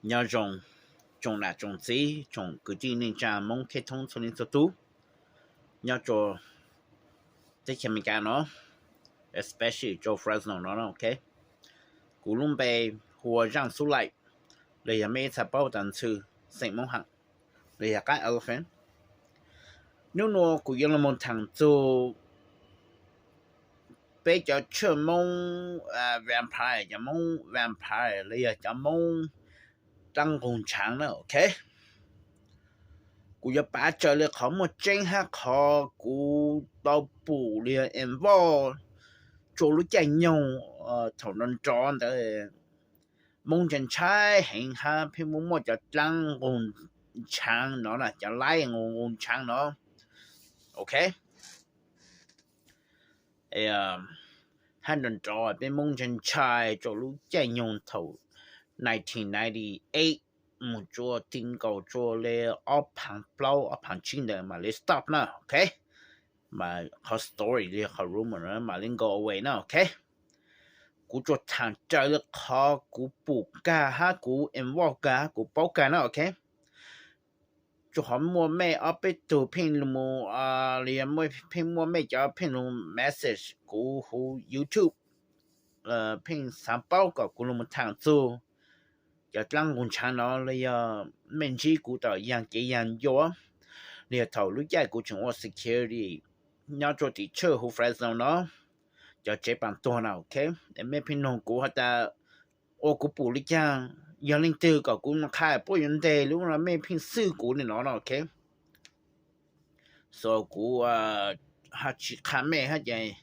Nyob zoo tsoom nam tsoom txiv, tsoom kwv tij neej tsa Hmoob khib thoob txhua leej txhua tug nyob rua teb chaws Amelikas no, especially rua Fresno no, ok. Kuv lub npe hu ua Zaaj Xub Laim, los yog mej ib txha paub tas ntxhw xeem Hmoob heem, los yog qab Elephant. Nub nua kuv yuav los moog thaam txug peb cov tshaj Moob vampire, cov Moob vampire los yog cov Moob dlaab nqug ntshav na, ok. Kuv yuav pav raws li qhov muaj tseeb hab qhov kuv tau pum los yog involve rua lub caij nyoog thaum nrov nrov ntawd. Moob ntshai ntshai heev hab pheej muaj muaj cov dlaab nqug ntshav no na, cov laib nqug nqug ntshav no, ok. Hab nrov nrov peb Moob ntshai ntshai rua lub caij nyoog thaum nineteen ninety-eight mus rua ti nkaus rua le ob phaav plaub ob phaav tsib ntawd mam li stop na, ok. Mas qhov story los yog qhov rumor no mam li go away na, ok. Kuv tsuas thaam raws li qhov kuv pum kag hab kuv involve kag hab kuv paub kag na, ok. Tsuas qhov muaj mej ob peb tug pheej lug mus, los yog pheej muaj mej cov pheej lug message kuv huv YouTube, pheej xaav paub kom kuv lug mus thaam txug cov dlaab nqug ntshav no los yog mej ntsib kuv tom yaag kev yaag ncua, los yog thaum lub caij kuv tseem ua security nyob rua tim tshaj huv Fresno no, cov tsev paas tuag na, ok. Mej pheej noog kuv has tas ua kuv pum li caag, yog leej twg kom kuv qha puab yuav nteg lub no, mej pheej xwj kuv li no na, ok. So kuv ho tsi qha mej hab ces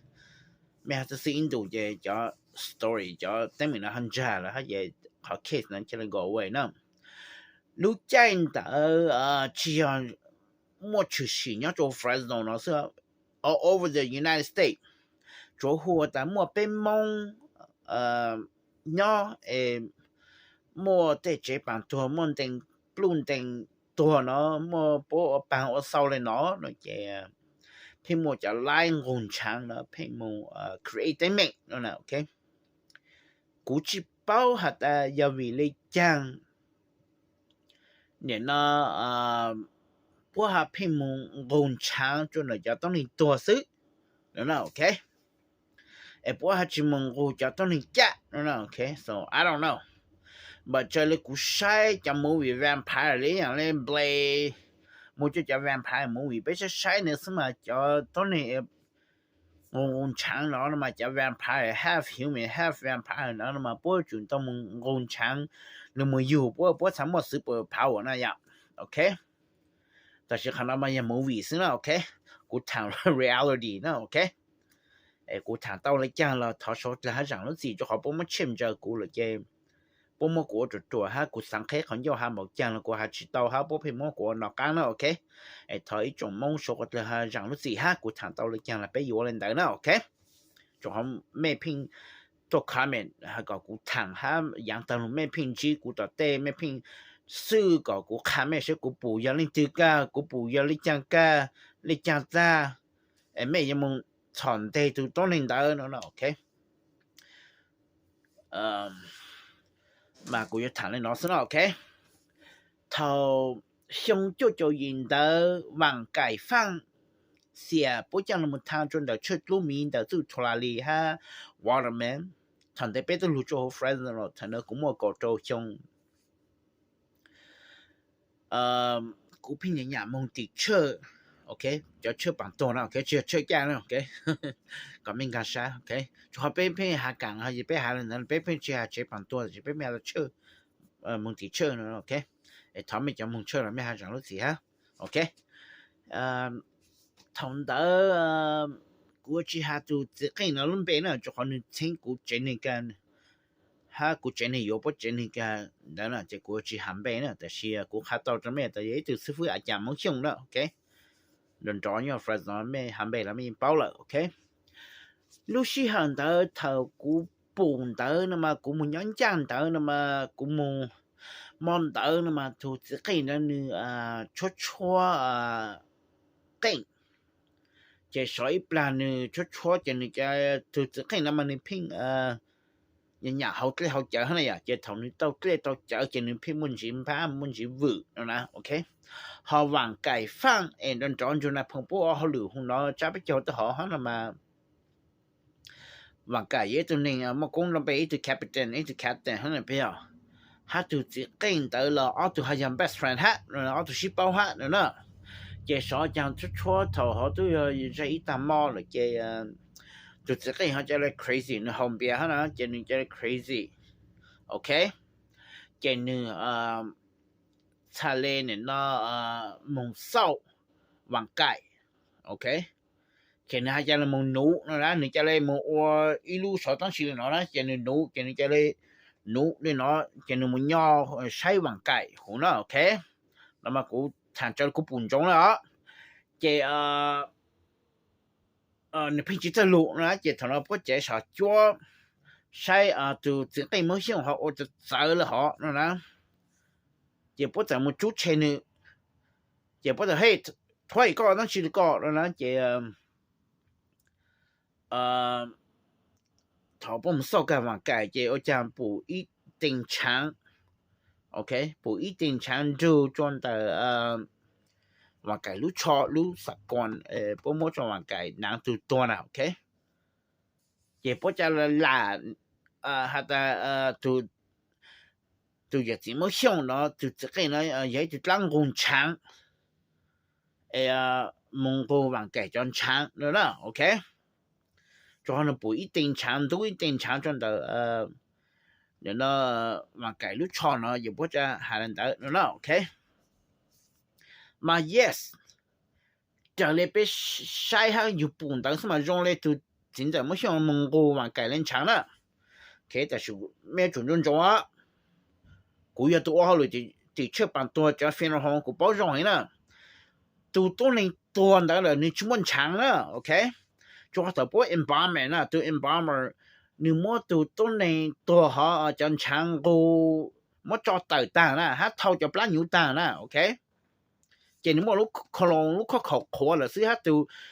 mej ho xwb xwb ib ntus ces cov story cov teeb meem no ho ntsag lawm hab ces qhov case no ca le go away na. Lub caij ntawd tsi yog muaj tshwm sim nyob rua Fresno no xwb, all over the United States. Tsuav hu tas muaj peb Moob nyob es muaj tej tsev paas tuag, muaj ntees pluj ntees tuag no, muaj puab ua paag ua xau le no no ces pheej muaj cov laib nqug ntshav no pheej mus create teeb meem no na, ok. Kuv tsi paub has tas yog vim le caag nim no puab ho pheej mus nqug ntshav rua ntawm cov tuab neeg tuag xwb no na, ok. Es puab ho tsi mus nqug cov tuab neeg caj no na, ok. So I don't know, but raws li kuv saib cov movie vampire li yaam le Blade, muaj cov vampire movie peb saib saib no xwb mas cov tuab neeg nqug nqug ntshav no no mas cov vampire, half human half vampire no no mas puab tsum tau mus nqug ntshav, lug mus yug puab, puab txhad muaj super power na yom, ok. Tab sis qhov no mas yog movie xwb na, ok. Kuv thaam reality na, ok. Es kuv thaam tau le caag los thov suav dlawg hab zaam lub txim, rua qhov puab muab tshem ntsaws kuv lawm ces puab muab kuv ua ruam ruam hab kuv xaav qheb qhov ncauj has npaum caag los kuv has tsi tau hab puab pheej muab kuv ua nov qaab na, ok. Es thov ib tsoom Moob suav dlawg has zaam lub txim hab kuv thaam tau le caag los peb yuav le ntawd na, ok. Rua qhov mej pheej tuaj comment has kom kuv thaam hab yaav taag lug mej pheej ntsib kuv tom tej, mej pheej xwj kom kuv qha mej saib kuv pum yog leej twg kag, kuv pum yog le caag kag, le caag txag, es mej yuav mus txhom nteg tug tuab neeg ntawd no, ok. Mas kuv yuav thaam le no xwb no, ok. Thaum xyoo cuaj caum yim ntawd Vaam Kaim Faaj xiam puab caaj lug mus thaam rua ntawm tshaj dlub miv ntawm txuj Tulare hab Waterman. Thaum ntawd peb tub lug rua huv Fresno, thaum ntawd kuv muaj kaum rau xyoo. Kuv pheej nyam nyam moog tim tshaj, ok, cov tshaj paas tuag no, ok, tsi yog tshaj caj na, ok, kom mej nkaag sab, ok. Rua qhov peb pheej has kaam, peb has le ntawd peb pheej tsi has tsev paas tuag, tab sis peb pheej has tshaj, moog tim tshaj no, ok. Es thov mej cov moog tshaj los mej has zaam lub txim hab, ok. Thaum ntawd kuv tsi has tug txiv qeej no lub npe na, rua qhov nwg txheeb kuv tsev neeg kag, hab kuv tsev neeg yuav puab tsev neeg kag ntawd na, ces kuv tsi has npe na, tab sis kuv qha tau rua mej tas yog ib tug xib fwb Aajax Moob Xyooj na, ok. Nrov nrov nyob Fresno, mej has npe los mej yeej paub lawm, ok. Lub sij hawm ntawd thaum kuv pum ntawd no mas kuv moog nyob ncaaj ntawd no mas kuv moog, mo ntawd no mas tug txiv qeej ntawd nwg tshuab tshuab qeej, ces sov ib plag nwg tshuab tshuab ces nwg, tug txiv qeej no mas nwg pheej nyam hauv dlej hauv cawv na yom, ces thaum nws tau dlej tau cawv ces nws pheej muaj ntsis npab muaj ntsis vwm no na, ok. Ho Vam Kaim Faaj es nrov nrov nrug Nais Phoo Puab ua hauj lwm hu no tsab peb caug tau hov hab no mas Vam Kaim yog ib tug neeg muaj koob npe, ib tug captain, ib tug captain hab no peb yog, hab tug txiv qeej ntawd los ob tug ho yog best friend hab, ob tug sib paub hab no na. Ces sov caag tshuab tshuab thaum hov twb yog zag ib tag mo lawm ces tus txiv qeej ho ca le crazy, nws haus npias hab na, ces nws ca le crazy, ok. Ces nws txhad le nim no moog xauj Vam Kaim, ok. Ces nws hab ca le moog nuv no na, nws ca le moog ua ib lub xov tooj tsi le no na, ces nws nuv, ces nws ca le nuv le no, ces nws moog nyo saib Vam Kaim huv na, ok. No mas kuv thaam raws kuv pum ntsoov na os. Ces nws pheej tsi txawj lug no na, ces thaum no puab cev sov cuab saib tus txiv qeej Moob Xyooj ho ua txawv txawv le hov no na, ces puab txawm moog tsub tshe nws, ces puab txawm, Hey, thuab koj ua dlaab tsi le koj no na, ces thaum puab moog xauj kag Vam Kaim ces ua caag pum ib tee tshaav, ok, pum ib tee tshaav nrug tsua ntawm Vam Kaim lub tsho, lub xam kuas puab muab tsua Vam Kaim naav tug tuag na, ok. Ces puab ca lam has tas tus yawm txiv Moob Xyooj no, tus txiv qeej no yog ib tug dlaab nqug tshaav, es moog nqug Vam Kaim cov tshaav no na, ok. Tsua ho nws pum ib tee tshaav ntub ib tee tshaav tsua ntawm no Vam Kaim lub tsho no, yog puab ca has le ntawd no na, ok. Mas yes, raws le peb saib hab yug pum ntawd xwb mas zoo le tug txiv ntxawm Moob Xyooj moog nqug Vam Kaim le tshaav na. Ok, tam sim mej tsum ntsoov ntsoov, kuv yog tug ua hauj lwm tim tshaj paas tuag cov funeral home, kuv paub zoo heev na. Tus tuab neeg tuag ntawd lawm nws tsi muaj tshaav na, ok. Tsua thaum puab embalmment na, tus embalmer nws muab tus tuab neeg tuag hov cov tshaav nqug, muab tso tawm taag na, hab thau cov plab nyuv taag na, ok. Ces nws muaj lub kho loo, lub khob khaum qhuav lawm xwb, hab tus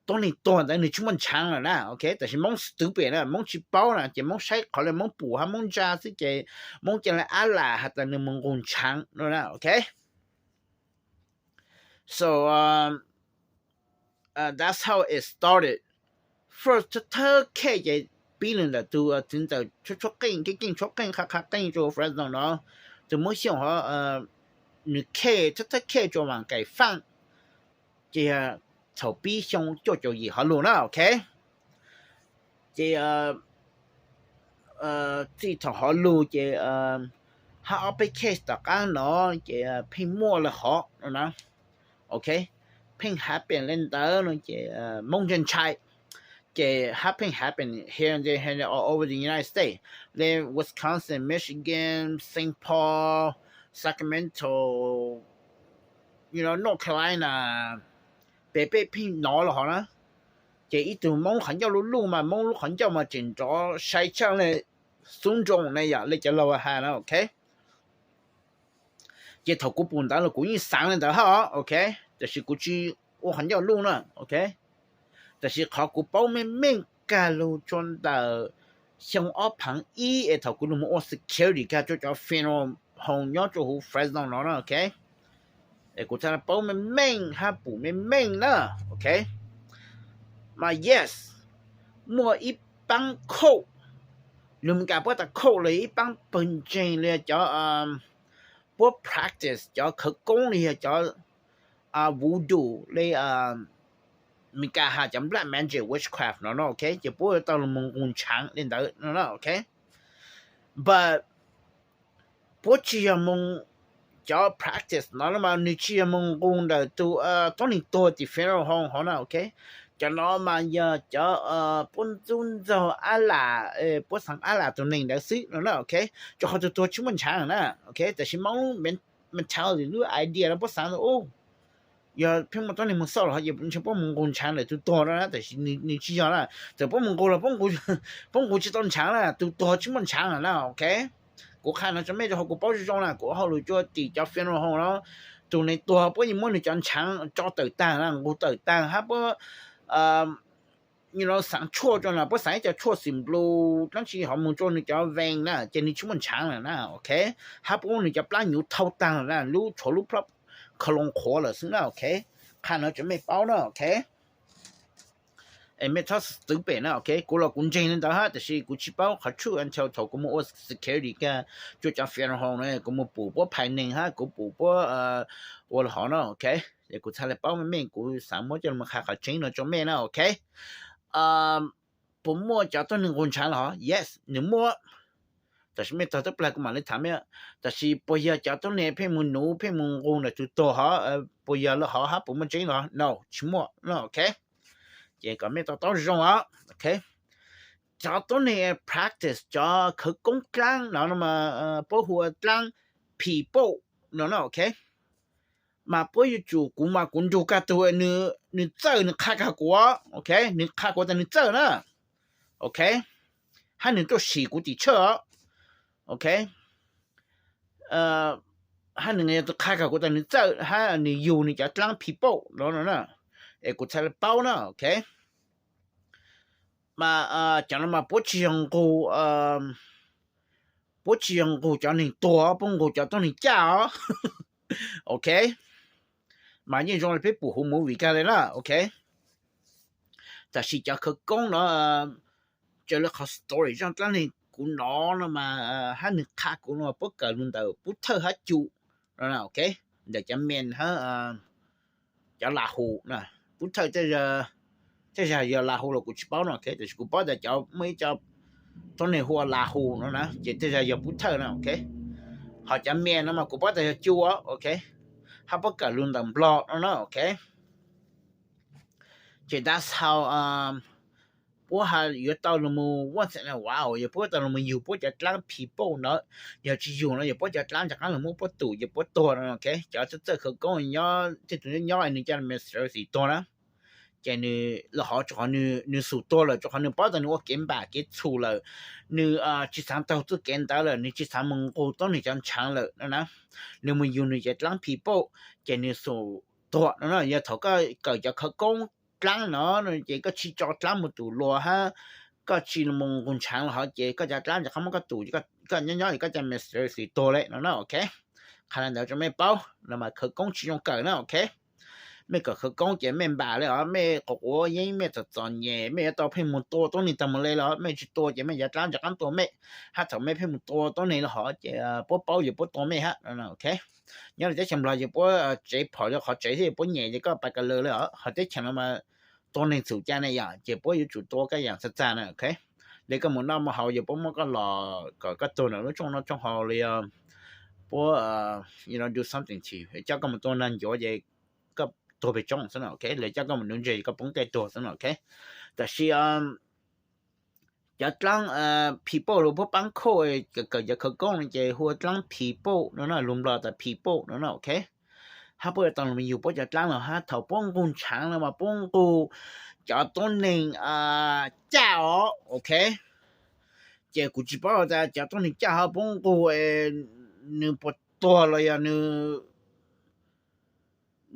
tuab neeg tuag ntawd nws tsi muaj tshaav lawm na, ok. Tam sis Moob stupid na, Moob tsi paub na, ces Moob saib qhov le Moob pum hab Moob ntsa xwb ces Moob ca le ab lam has tas nws moog nqug tshaav no na, ok. So that's how it started. First thawj case ces pib le ntawm tus txiv ntxawm tshuab tshuab qeej, keej keej tshuab qeej, qha qha qeej tsua Fresno no, tus Moob Xyooj hov, nws case thawj thawj case tsua Vam Kaim Faaj, ces yog thaum pib xyoo cuaj caum yim hov lug na, ok. Ces txij thaum hov lug ces hab ob peb case tom qaab no ces pheej muaj le hov no na, ok. Pheej happen le ntawd no ces Moob ntshai ntshai, ces hab pheej happen here and there, here and there, all over the United States, le Wisconsin, Michigan, Saint Paul, Sacramento, you know, North Carolina, pem peb pheej nov le hov na. Ces ib tug Moob qhov ncauj luj luj mas Moob lub qhov ncauj mas tseem nrov sai tshaj le xub nrooj na yom, le cov laug has na, ok. Ces thaum kuv pum ntawd los kuv yeej xaav le ntawd hab, ok, tab sis kuv tsis ua qhov ncauj luj na, ok. Tab sis qhov kuv paub meej meej kag lug tsua ntawm xyoo ob phaav ib es thaum kuv lug moog ua security kag tsua cov funeral home nyob tsua huv Fresno no na, ok. Es kuv txhaj paub meej meej hab pum meej meej na, ok. Mas yes, muaj ib paab cult, lug Meskas puab tas cult le ib paab pawg ntseeg le cov puab practice cov khawv koob le yog cov voodoo le Meskas has cov black magic, witchcraft no na, ok. Ces puab yuav tau lug moog nqug tshaav le ntawd no na, ok. But puab tsis yog moog, cov practice no mas nws tsis yog moog nqug ntawm tus tuab neeg tuag tim funeral home hov na, ok. Cov no mas yog cov puab ntxub ntxaug ab lam, puab xaav ab lam tus neeg ntawd xwb no na, ok. Rua qhov tus tuag tsis muaj tshaav na, ok. Tab sis Moob lub mentality, lub idea no puab xaav tas, yog pheej muaj tuab neeg moog xauj los ho ces ntshe puab moog nqug tshaav ntawm tus tuag no na, tab sis nws tsis yog na. Txawm puab moog nqug los puab nqug tsis tau tshaav na, tus tuag tsis muaj tshaav na, ok. Kuv qha no rua mej rua qhov kuv paub zoo zoo na, kuv ua hauj lwm tsua tim cov funeral home no, tus neeg tuag puab yeej muab nws cov tshaav tso tawm taag na, nqug tawm taag hab puab xav tshuaj rau na, puab xav ib co tshuaj xim nplus dlaab tsi ho moog rua nwg cov vein na ces nwg tsis muaj ntshav lawm na, ok. Hab puab muab nwg cov plab nyuv thau taag lawm na, lub tshuav lub plab kha loo qhuav lawm xwb na, ok. Qha nuav rua mej paub na, ok. Es mej txhob xwb pem na, ok. Kuv los kuv ntseeg le ntawd hab, tab sis kuv tsis paub qhov true until thaum kuv moog ua security kag rua cov funeral home na, kuv moog pum puab phais neeg hab kuv pum puab ua le hov na, ok. Es kuv txhaj le paub mej, kuv xaav muab coj los qha qhov tseeb no rua mej na, ok. Puas muaj cov tuab neeg nqug ntshav los hov? Yes, nws muaj. Tab sis mej tog tub plag kuv mam le tham mej. Tab sis puas yog cov tuab neeg pheej moog nuv pheej moog nqug ntawm tug tuag hov, puas yog le hov hab puas muaj tseeb los hov? No, tsis muaj no, ok. Ces kom mej to taub zoo os, ok. Cov tuab neeg practice cov khawv koob dlaab no mas puab hu ua dlaab phim pauj no na, ok. Mas puab yuav tsum, kuv mas kuv nrug kag tug, nws txawj nws qha kag kuv, ok, nws qha kuv tas nws txawj na, ok, hab nws tuaj sim kuv tim tshawj os, ok, hab nws qha kag kuv tas nws txawj hab nws yug nws cov dlaab phim pauj no na, es kuv txhaj le paub na, ok. Mas cov no mas puab tsis yog nqug, puab tsis yog nqug cov neeg tuag, puab nqug cov tuab neeg caj os, ok. Mas yeej zoo le peb pum huv movie kag le na, ok. Tab sis cov khawv koob no, raws le qhov story zaj dlaab neeg kuv nov no mas hab nws qha kuv no puab kawm lug ntawm Pub Thawj hab Cu no, ok, ntawm cov Mien hab cov Lahu na. Pub Thawj tej zag yog Lahu los kuv tsis paub no, ok, tab sis kuv paub tas cov muaj ib co tuab neeg hu ua Lahu no na ces tej zag yog Pub Thawj na, ok. Ho cov Mien no mas kuv paub tas yog Cu, ok, hab puab kawm lug ntawm Nplog no na, ok. Ces that's how puab has yuav tau lug moog once in a while, yog puab tau lug moog yug puab cov dlaab phim pauj ntawd, yog tsis yug no yog puab cov dlaab rov qaab lug muab puab tum ces puab tuag no, ok. Cov txawj txawj khawv koob nyob, tej tug nyob nyob nws coj Mister Xis tuag na, ces nws los hov rua qhov nws xum tuag lawm rua qhov nws paub tas nws ua kev npam kev txhum lawm, nws tsis xaav taug txuj kev ntawd lawm, nws tsis xaav moog nqug tuab neeg cov ntshav lawm no na, nws moog yug nws cov dlaab phim pauj ces nws xum tuag no na. Yog thaum koj kawm cov khawv koob dlaab no ces koj tsis tso dlaab moog tum luas hab koj tsis moog nqug ntshav los hov ces koj cov dlaab rov qaab muab koj tum, koj nyob nyob es koj cov Mister Xis tuag le no na, ok. Qha le ntawd rua mej paub no mas khawv koob tsis zoo kawm na, ok. Mej kawm khawv koob ces mej npam le os, mej quav quav yeeb, mej txom txom nyem, mej yuav tau pheej moog tua tuab neeg taag moog le los mej tsis tua ces mej cov dlaab rov qaab tua mej, hab thaum mej pheej moog tua tuab neeg los hov ces puab paub ces puab tua mej hab, ok. Nyob le teb chaws Nplog ces puab tsev phom le qhov tsev thiab puab nyem ces koj pais kawg lawm le os. Ho teb chaws no mas tua neeg txhum ca ne yom, ces puab yuav tsum tua koj yaam txhaj txag na, ok. Le koj moog noj moog haus ces puab muab koj los kom koj tuag ntawm lub rooj noj rooj haus le yog puab do something to coj koj moog tua nag ncuav ces koj tuag peg tsoob xwb no, ok, le coj koj moog nuv ntseg koj poob tej tuag xwb no, ok. Tab sis cov dlaab phim pauj los puab paab khauj, kawm cov khawv koob no ces hu ua dlaab phim pauj no na, lug Nplog tas phim pauj no na, ok. Hab puab yuav tau lug yug puab cov dlaab los hab thaum puab nqug ntshav no mas puab nqug cov tuab neeg caj os, ok. Ces kuv tsis paub tas cov tuab neeg caj hov puab nqug nws puas tuag los yog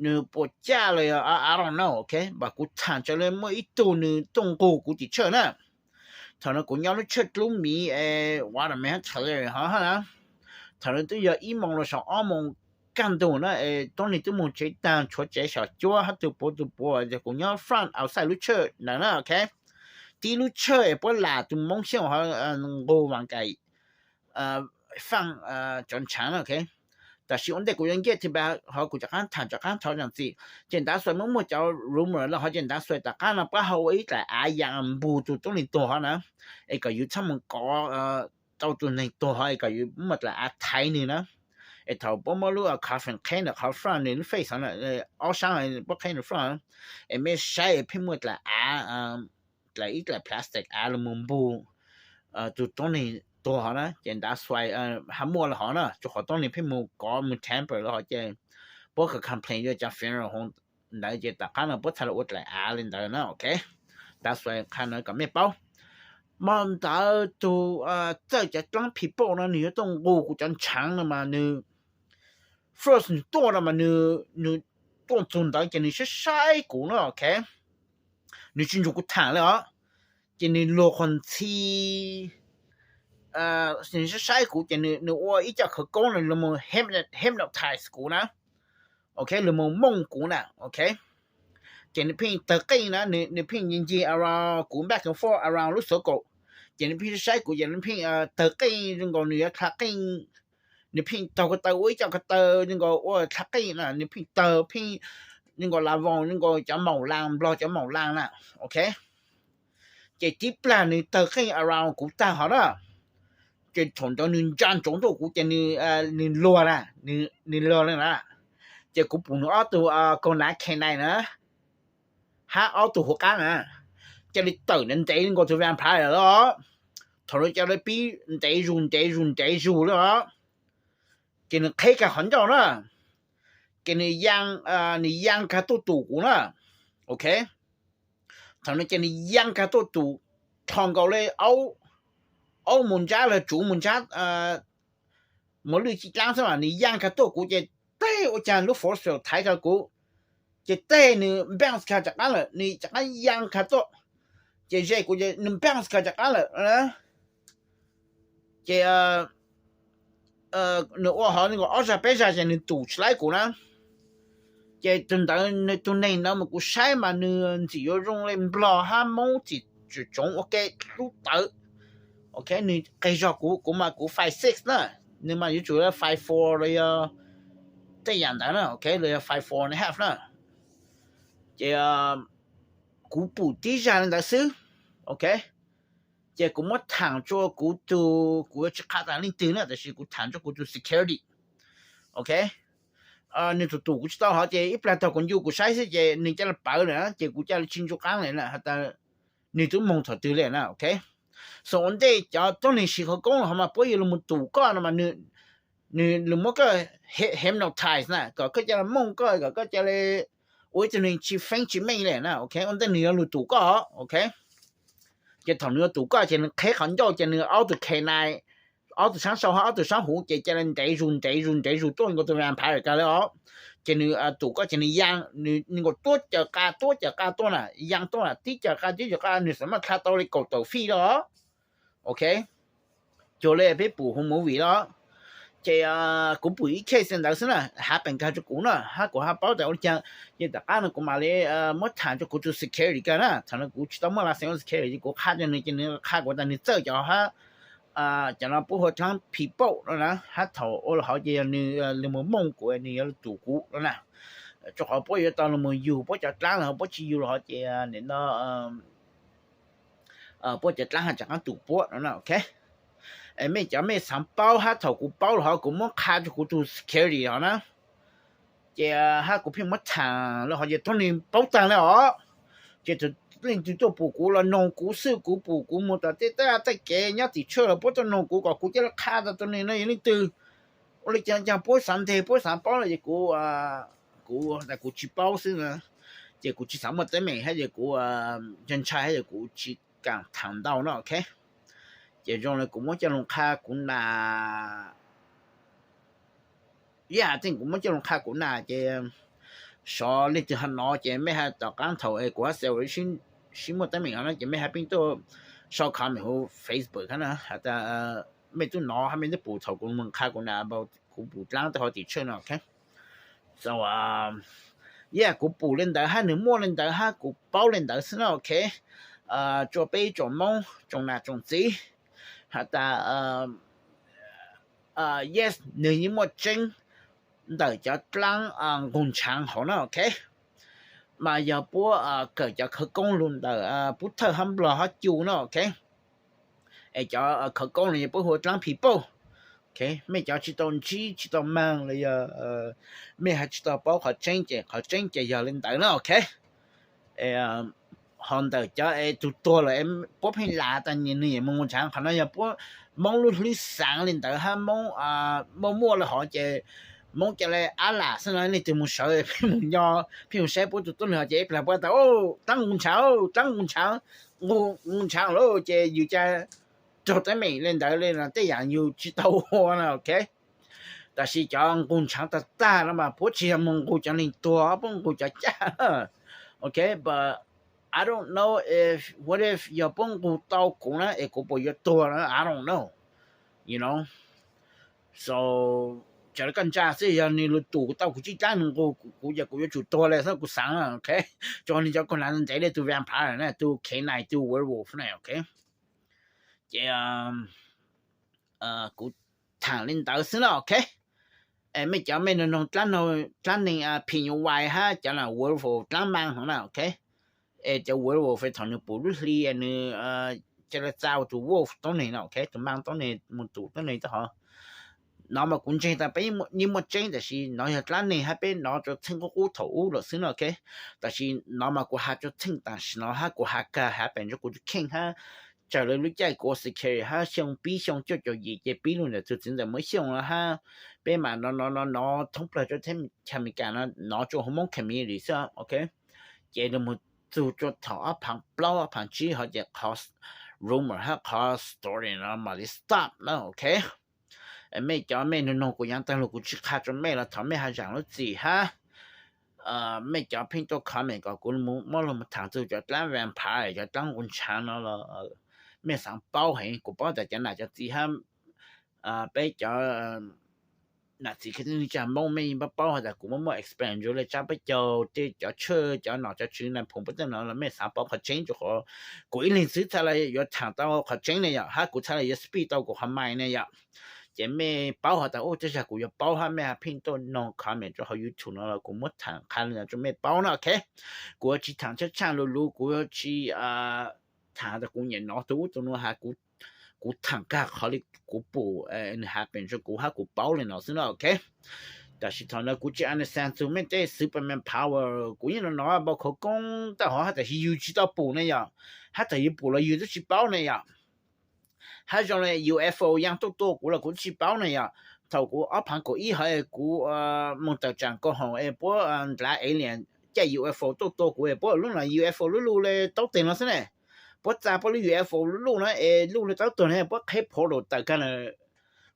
nws puas caj los yog I don't know, ok. Mas kuv tham tsawv le muaj ib tug nws tuaj nqug kuv tim tshawj na. Thaum no kuv nyob lub tshawj dlub miv, Waterman hab Tulare hov hab na. Thaum no twb yog ib moos los saum ob moos kaj ntug na, tuab neeg twb moog tsev taag, tshuav tsev saum cuab hab tug puav tug puav, kuv nyob front outside lub tshawj ntawd na, ok. Tib lub tshawj es puab lam tug Moob Xyooj hov nqug Vaas Kaim faaj cov ntshav na, ok. Tab sis ua ntej kuv yuav nkiaj tib pa hov kuv rov qaab tham rov qaab thaum zaam txim. Ces ntav xuais muaj muaj cov rumor los hov ces ntav xuais tom qaab no puab ho ua ib dlaim av yaam npug tug tuab neeg tuag hov na, es kom yus txhob moog kov tau tug neeg tuag hov es kom yus muaj dlaim av thaiv nwg na. Es thaum puab muab lub coffin qheb ntawm qhov front nws lub face hov na, ob sab puab qheb nws front, es mej saib pheej muaj dlaim av, dlaim ib dlaim plastic av los mus npug tug tuab neeg tuag hov na, ces ntav xuais hab muaj los hov na, rua qhov tuab neeg pheej mus kov mus tamper los hov ces puab kom complain rua cov funeral home ntawd ces tom qaab no puab txhaj le ua dlaim av le ntawd na, ok. Ntav xuais qha no kom mej paub. Mas ntawd tug txawj cov dlaab phim pauj no nws yuav tuaj nqug kuv cov ntshav no mas nws, first nws tuaj no mas nws tuaj txug ntawd ces nws saib saib kuv na, ok. nws tsis nrug kuv tham li os. Ces nws luag qhov ntxhi, nws saib saib kuv ces nws ua ib co khawv koob no los mus hypnotize kuv na, ok, los mus mooj kuv na, ok. Ces nws pheej tawg qeej na, nws pheej ncig ncig around kuv, back and forth around lub xov kaum. Ces nws pheej saib kuv ces nws pheej tawg qeej zoo nkaus nws yuav dha qeej. Nws pheej taug ko taw ua ib co ko taw zoo nkaus ua dha qeej na, nws pheej tawg pheej zoo nkaus la voos zoo nkaus cov maum las, Nplog cov maum las na, ok. Ces tib plag nws tawg qeej around kuv tag hov na, ces thaum ntawd nws ntsa ntsoov tuaj kuv ces nws luag na, nws luag li na. Ces kuv pum nws ob tug kaus nav K nine na, hab ob tug huv qab na, ca li tawm ntev ntev nkaus tus vampire lawm. Thaum no ca li pib ntev zus ntev zus ntev zus li os. Ces nws qheb kag qhov ncauj na, ces nws yaa, nws yaa kag tuaj tus kuv na, ok. Thaum no ces nws yaa kag tuaj tus, rho nkaus li aub mus ntsab los tsuv mus ntsab mos lwj ci dlaab xwb mas nws yaa kag tuaj kuv ces tej ua caag lub force field thaiv kag kuv, ces tej nws bounce kag rov qaab lawm, nws rov qaab yaa kag tuaj, ces ze kuv ces nws bounce kag rov qaab lawm. Ces nws ua hov nws ob zag peb zag ces nws tum tsis laib kuv na. Ces tus ntawd, tus neeg ntawd mas kuv saib mas nws ntxim yuav zoo li Nplog hab Moob txim tsoov ua ke hlub tawv. Ok, nws qeg zog kuv, kuv mas kuv five six na, nws mas yuav tsum five four los yog tej yam ntawd na, ok, los yog five four and a half na. Ces kuv pum tib zag li ntawd xwb, ok. Ces kuv muab thaam tsua kuv tug, kuv yuav tsis qha tas leej twg na, tab sis kuv thaam tsua kuv tug security, ok. Nws tus tum kuv tsis tau hov ces ib plag tog kuv ncu kuv saib xwb ces nws ca li pawv lawm na, ces kuv ca li tsis ncu qaab li na has tas nws twb moog thaum twg li na, ok. So ua ntej cov tuab neeg siv qhov koob los hov mas puab yuav lug mus tum koj no mas nws lug muab koj hypnotize na, kom koj ca li mooj koj, kom koj ca li ua ib tug neeg tsis feeb tsis meej li na, ok. Ua ntej nws yuav lug tum koj, ok. Ces thaum nws yuav tum koj ces nws qheb qhov ncauj ces nws aub tus K nine, aub tus saab sau hab aub tus saab huv ces ca li ntev zus ntev zus ntev zus tuaj nkaus tus vampire kag li os. Ces nws tum koj ces nws yaa, nws nkaus tuab cawm qa tuab cawm qa tuaj na, yaa tuaj na, tib cawm qa tib cawm qa, nws xav muaj dlha tau li kaum tawm feet los, ok. Cuag li peb pum huv movie los. Ces kuv pum ib case ntawd xwb na, happen kag rua kuv na, hab kuv hab paub tas ua li caag. Ces tom qab no kuv mam li muab thaam rua kuv tug security kag na, thaum no kuv tsis tau muaj license ua security ces kuv qha rua nws ces nws qha kuv tas nws txawj cov hab cov no puab hu ua dlaab people no na, hab thaum ua los hov ces yog nws lug mus mooj kuv, nws yuav lug tum kuv no na. Rua qhov puab yuav tau lug mus yug puab cov dlaab los puab tsis yug los hov ces nim no puab cov dlaab has tseem qaab tum puab no na, ok. Mej cov mej xaav paub hab thaum kuv paub los hov kuv muab qha rua kuv tug security hov na. Ces hab kuv pheej muab thaam los hov ces tuab neeg paub taag li os. Ces leej twg tuaj pum kuv los noog kuv xwb, kuv pum kuv mus tom tej tej tej kev nyob tim tshaj los puab tuaj noog kuv kom kuv ca li qha tas tus neeg no yog leej twg. Ua li caag caag puab xaav nteg puab xaav paub los ces kuv, kuv, kuv tsis paub xwb na. Ces kuv tsis xaav muaj teeb meem hab ces kuv ntshai ntshai hab ces kuv tsis kaam thaam ntau no, ok. Ces zoo li kuv muab coj lug qha kuv nas, yam tej kuv muab coj lug qha kuv nas ces xyov leej twg ho nov ces mej hab tom qaab thaum kuv hab sib muaj teeb meem no ces mej hab pheej tuaj sau comment huv Facebook hab na has tas mej tub nov hab mej tub pum thaum kuv lug qha kuv nas, kuv pum dlaab tej hov tim tshaj no, ok. So yog kuv pum li ntawd hab nws muaj li ntawd hab kuv paub li ntawd xwb na, ok. Tsua peb tsoom Moob tsoom nam tsoom txiv has tas yes, nwg yeej muaj tseeb ntawm cov dlaab nqug ntshaav hauv na, ok. Mas yog puab kawm cov khawv koob lug ntawm pub thawj hab nplog hab cu na, ok. Es cov khawv koob no yog puab hu ua dlaab people, ok. Mej cov tsis tau ntsib tsis tau maag los yog mej hab tsis tau paub qhov tseeb ces qhov tseeb ces yog li ntawd na, ok. Ho ntawm cov es tug tuag lawm puab pheej lam tas nwg yeej moog nqug ntshaav, qhov no yog puab Moob lub hlwb xaav li ntawd hab Moob muaj muaj li hov ces Moob ca li ab lam xwb na, leej twg moog sawv pheej moog nyo, pheej moog saib puab tug tuab neeg hov ces ib plag puab tas dlaab nqug ntshaav, dlaab nqug ntshaav, nqug ntshaav lawm ces yus ca raug teeb meem li ntawd li no tej yam yus tsis tau ua na, ok. Tab sis cov nqug ntshaav tag tag no mas puab tsis yog moog nqug cov neeg tuag, puab nqug cov caj, ok. But I don't know if, what if yog puab nqug tau kuv na es kuv puas yuav tuag na, I don't know, you know. So, tsaws le koj ntsa xwb, yog nws lug tus tau kuv tsib dlaab nws nqug kuv ces kuv yuav tsum tuag le xwb kuv xaav na, ok. Tsuas nws cov kaug nav ntev le tus vampire na, tus K nine, tus werewolf na, ok. Ces kuv thaam li ntawd xwb na, ok. Mej cov mej nug noog dlaab neeg phim nyuj vais hab cov werewolf dlaab maab hov na, ok. Es cov werewolf thaum nws pum lub hli nws ca le txaus tus wolf tuab neeg no, ok, tus maab tuab neeg mus tus tuab neeg tau hov. Nov mas kuv ntseeg tas peb yeej muaj tseeb, tab sis nov yog dlaab neeg hab peb nov rua txheej qub qub thaum ub lawm xwb no, ok. Tab sis nov mas kuv has rua txheej tam sim no hab kuv has kag has pem ntsuag kuv tus kheej hab tsaws le lub caij kuv ua security hab xyoo pib xyoo cuaj caum yim ces pib lug ntawm tug txiv ntxawm Moob Xyooj no hab peb mas nov nov nov nov thoob plawg rua teb chaws Amelikas no, nov rua Hmoob community xwb, ok. Ces lug mus txug rua thaum ob phaav plaub ob phaav tsib hov ces qhov rumor hab qhov story no mam li stop na, ok. Mej cov mej nug noog kuv yaav taag lug kuv tsi qha rua mej los thov mej has zaam lub txim hab mej cov pheej tuaj comment kom kuv muab lug thaam txug cov dlaab vampire, cov dlaab nqus ntshaav no los mej xaav paub heev. Kuv paub tas cov nam cov txiv hab peb cov nam txiv kwv tij neej tsa Hmoob mej yeej paub paub has tas kuv muab muab explain ntsuag le tsab peb caug tej cov tshaj cov nom cov tswv na phoom peb tej no los mej xaav paub qhov tseeb rua qhov kuv ib leeg xwb txhaj le yuav thaam tau qhov tseeb ne yom, hab kuv txhaj le yuav speak tau kuv qhov mind ne yom. Ces mej paub has tas ub tej zag kuv yuav paub hab mej pheej tuaj noog comment rua hauv YouTube no los kuv muab thaam qha le ntawd rua mej paub na, ok. Kuv yuav tsi thaam tshaaj tshaaj lug lug, kuv yuav tsi thaam tas kuv nyiam nov tug ub tug nuav has, kuv thaam kag qhov le kuv pum nws has pem rua kuv hab kuv paub le no xwb na, ok. Tab sis thaum ntawd kuv tsi understand txug mej tej Superman power, kuv yeej nov nov npau khov koob tau hov hab tab sis yug tsi tau pum ne yom, hab thaum yug pum los yug tub tsi paub ne yom. Hab zoo le UFO yaaj tuaj tua kuv los kuv tub tsi paub ne yom. Thaum kuv ob phaav kaum ib hov kuv moog tawm tsaam kaum hoom es puab nrad alien caij UFO tuaj tua kuv es puab lub no UFO lub luj le taub teg no xwb ne. Puab txaa puab lub UFO lub luj na es luj le taub teg no puab qheb portal tawm kag na.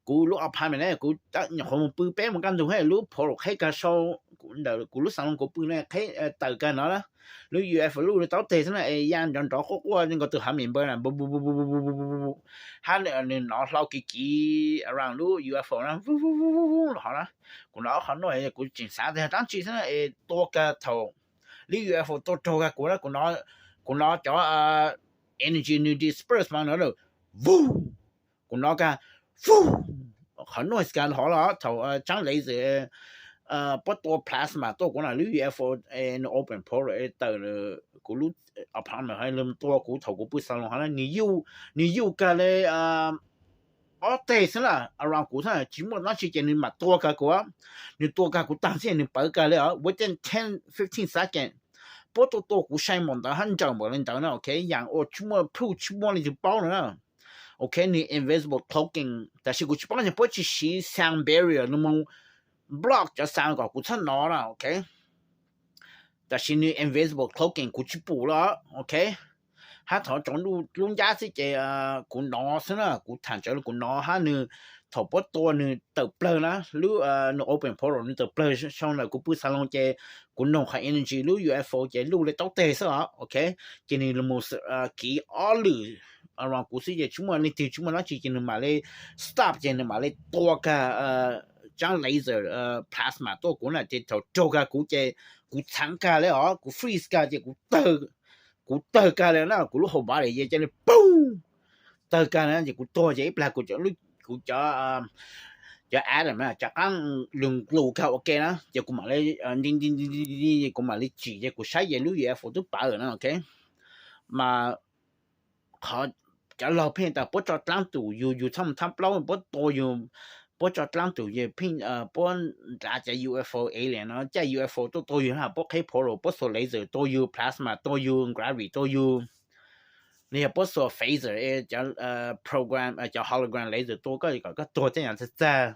Kuv lub apartment na kuv nyuam qhuav moog pw peb moos kaj ntug hab lub portal qheb kag sau ntawm kuv lub xaam loos kuv pw na qheb tawm kag no na. Lub UFO luj le taub teg xwb na es ya nrov nrov quaj quaj nkaus tug hav mem npawg na, hab nws nov hlau kiv kiv around lub UFO na, los hov na. Kuv nov qhov nuav kuv tseem xaav tas dlaab tsi xwb na es tua kag thaum lub UFO tua raug kag kuv na, kuv nov cov energy nws disperse mas no, vuj, kuv nov kag, vuj, qhov noise kag hov los thaum tsaab laser puab tua plasma tuaj kuv na, lub UFO nws open portal tawm kuv lub apartment hov tua kuv thaum kuv pw xav loos hov na, nws yuj kag le ob teg xwb na, around kuv xwb tsi muaj dlaab tsi ces nws mam tua kag kuv. Nws tua kag kuv taag xwb nws pawv kag le within ten fifteen seconds. Puab tua tua kuv sai npaum ntawd hab nrawm npaum le ntawd na, ok, yaam ua tsi muaj proof tsi muaj leej twg paub no na. Ok, nws invisible cloaking tab sis kuv tsi paub tas puab tsi siv sound barrier nws moog block cov sound kom kuv txhob nov na, ok. Tab sis nws invisible cloaking kuv tsi pum lawm, ok. Hab thov tsoov lub ncab xwb ces kuv nov xwb na, kuv thaam tsawv kuv nov hab nws thaum puab tua nws tawm plawg na, lub nws open portal nws tawm plawg sau ntawm kuv pw xav loos ces kuv noog qhov energy lub UFO ces luj le taub teg xwb os, ok. Ces nws los kiv ob lwm around kuv xwb ces tsi muaj leej twg tsi muaj dlaab tsi ces nws mam le stop ces nws mam le tua kag tsaab laser plasma tuaj kuv na ces thaum raug kag kuv ces kuv txhaav kag le os, kuv freeze kag ces kuv tawg kag le na, kuv lub hauv body ces ca le poog tawg kag na ces kuv tuag ces ib plag kuv cov, kuv cov, cov atom na rov qaab lug nqlus kag ua ke na ces kuv mam le, kuv mam le tsim ces kuv saib ces lub UFO twb pawv na, ok. Mas qhov cov laug pheej tas puab tso dlaab tum yug, yug txhob mus thab plaub, puab tua yug, puab tso dlaab tum yug, puab nrad cov UFO alien no caij UFO tuaj tua yug na, puab qheb portal, puab xuas laser tua yug, plasma tua yug, gravity tua yug, los yog puab xuas phaser, cov program, cov hologram laser tua koj kom koj tuag caj nyam txag txag,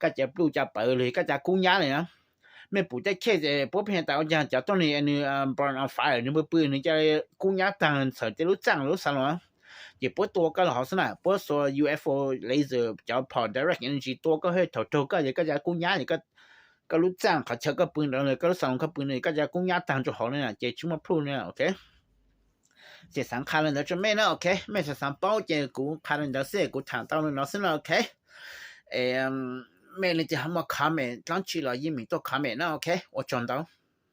koj cov pluj cov pawv los yog koj cov kub nyab li na. Mej pum tej case puab pheej tas ua caag cov tuab neeg nws burn on fire nws pw pw nws ca kub nyab taag ntxhawv tej lub txaaj lub xav los ces puab tua koj los hov xwb na, puab xuas UFO laser cov pom direct energy tua koj, thaum raug koj ces koj ca kub nyab ces koj lub txaaj qhov chaw koj pw ntawd, koj lub xav los koj pw ntawd koj ca kub nyab taag rua hauv na ces tsi muaj proof na, ok. Ces xav qha li ntawd rau mej na, ok, mej xav xav paub ces kuv qha li ntawd xwb, kuv tham tau li no xwb na, ok. Mej leej twg ho muaj comment dlaab tsi los yeej meem tuaj comment na, ok, ua tsaug ntau.